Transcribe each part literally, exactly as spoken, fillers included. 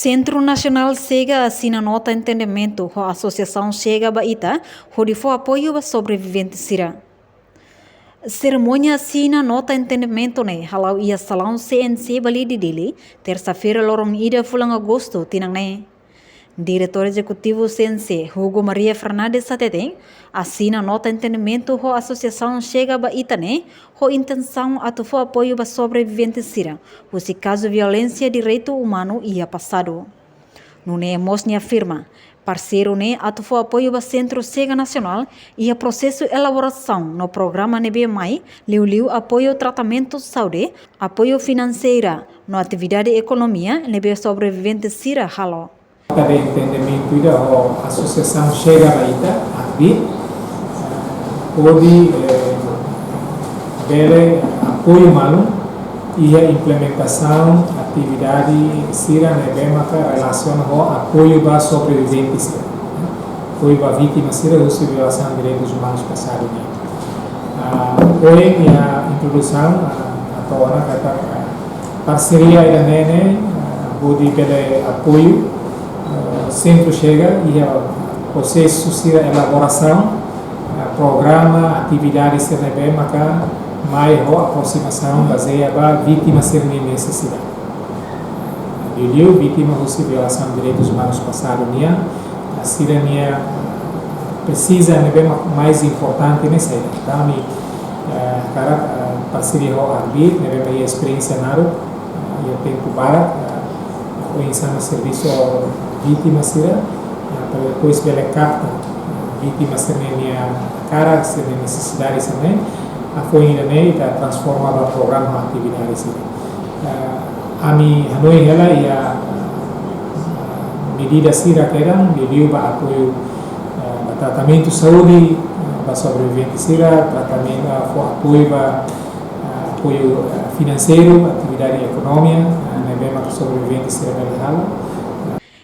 Sentru Nasionál Chega asina nota entendimentu ho Asosiasaun Chega ba Ita hodi fó apoiu ba sobrevivente sira. Serimónia asina nota entendimentu ne'e hala'o iha salaun C N C Balide Dili, tersa-feira loron ida fulan Agostu tinan ne'e. Diretór Ezekutivu C N C, Hugo Maria Fernandes hateten, asina nota entendimentu ho Asosiasaun Chega ba Ita ne'e ho intensaun atu fó apoiu ba sobrevivente sira husi kazu violénsia direitu umanu iha pasadu. Nune'e mós nia afirma, parseiru ne'e atu fó apoiu ba Sentru Chega Nasionál iha prosesu elaborasaun no programa ne'ebé mai, liuliu apoiu tratamentu saúde, apoiu finanseira no atividade ekonomia ne'ebé sobrevivente sira halo. Nota de entendimentu ida ho Asosiasaun Chega ba Ita, ACVID, hodi, eh, bele apoiu malu iha implementasaun atividade sira ne'ebé maka relasiona ho apoiu ba sobrevivente sira, apoiu ba vítima sira husi violasaun direitus umanus pasadu nian. Ah, ohin iha introdusaun, ah, hato'o ona katak, ah, parseria ida-ne'e ne'e, ah, hodi bele apoiu, ah, Sentru Chega iha prosesu sira elaborasaun, ah, programa, atividade sira ne'ebé maka mai ho aproximasaun bazeia ba vítima sira-nia nesesidade. Liuliu vítima husi violasaun direitus umanus pasadu nian, ah, sira-nia, ah, presiza ne'ebé ma-, mais importante ne'e saida. Entaun ami, eh, hakarak, eh, parseria ho ACVID, ne'ebé mak iha esperiénsia naruk, eh, iha tempu barak, eh, oinsá mak servisu vítima sira, eh, para depois bele kapta, eh, vítima sira-nia hakarak, sira-nia nesesidade sira-ne'e, hafoin ida-ne'e ita transforma ba programa atividade sira. Eh, ami hanoin hela iha, eh, medida sira kedan, liuliu ba apoiu, eh, ba tratamentu saúde, eh, ba sobrevivente sira, tratamentu, eh, fó apoiu ba, eh, apoiu, eh, finanseiru, atividade ekonomia, eh, ne'ebé maka sobrevivente sira bele halo.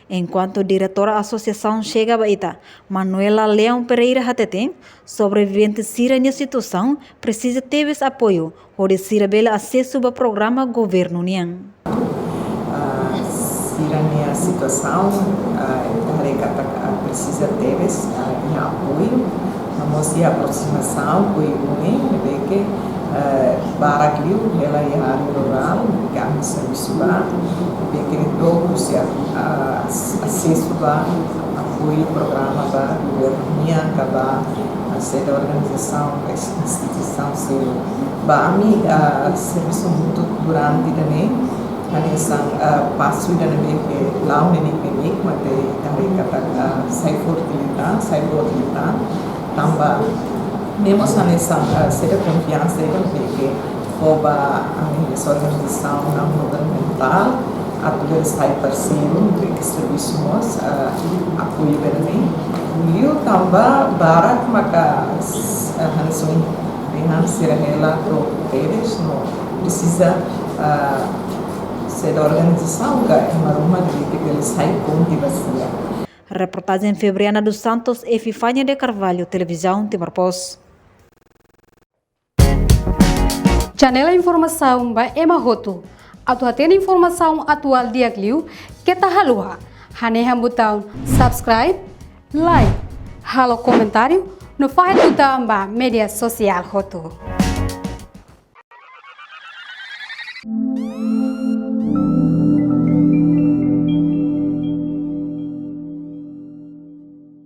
Enkuantu Diretór Asosiasaun Chega ba Ita, Manuela Leão Pereira hateten, sobrevivente sira-nia situasaun presiza tebes apoiu, hodi sira bele asesu ba programa governu nian. Ah, sira-nia situasaun, ah, ita haree katak, ah, presiza tebes, ah, iha apoiu, no mós iha aproximasaun, apoiu ne'e, ne'ebé ke, eh, barak liu hela iha área rurál, ke ami servisu ba, ne'ebé ke ne'e dook husi, ah, as-, asesu ba apoiu programa ba governu nian ka ba, ah, saida organizasaun, ka ins-, instituisaun seluk. Ba ami, ah, servisu hamutuk durante ida-ne'e, hanesan, ah, pasu ida-ne'ebé ke la'o ne'e nia pendek, maibé ita haree katak, ah, sai forte liután, sai boot liután, tanba mós hanesan, ah, saida konfiansa ida ne'ebé ke fó ba ami-nia organizasaun naun governamentál, atu bele sai parseiru, ne'ebé ke servisu mós, ah, apoiu bele ne'e. Liu tanba barak maka, ah, hanesan ohin dehan sira hela troku tebes no presiza, ah, saida organizasaun ka ema ruma ne'ebé ke bele sai ponte ba sira. Reportajen Febriana dos Santos, Epifania de Carvalho, Televizaun Timor Post. Janela informasaun ba ema hotu. Atu hatene informasaun atuál di'ak liu, keta haluha hanehan butaun subscribe, like, halo komentáriu, no fahe tutan ba média sosiál hotu.